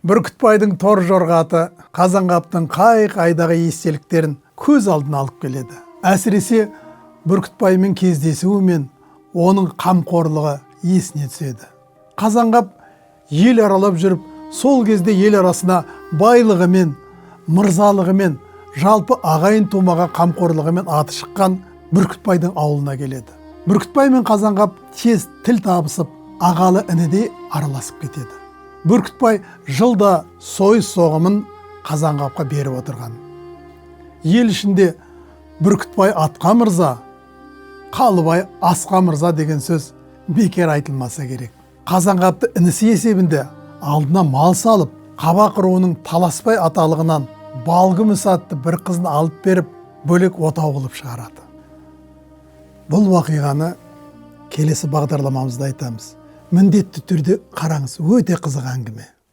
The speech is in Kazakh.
Бүркітбайдың тор жорға аты Қазанғаптың қай-қайдағы естеліктерін көз алдына алып келеді. Әсіресе Бүркітбаймен кездесуі мен оның қамқорлығы есіне түседі. Қазанғап ел аралап жүріп, сол кезде ел арасына байлығымен, мырзалығымен, жалпы ағайын тумаға қамқорлығымен аты шыққан Бүркітбайдың ауылына келеді. Бүркітбай мен Қазанғап тез тіл табысып, ағалы інідей араласып кетеді. Бүркітбай жылда сойыс соғымын Қазанғапқа беріп отырған. Ел ішінде Бүркітбай атқа мырза, Қалыбай асқа мырза деген сөз бекер айтылмаса керек. Қазанғапты інісі есебінде алдына мал салып, Қабақ руының Таласбай аталығынан Балгүміс атты бір қызын алып беріп, бөлек отау қылып шығарады. Бұл уақиғаны келесі бағдарламамызда айтамыз. Міндетті түрде қараңыз, өте қызық әңгіме.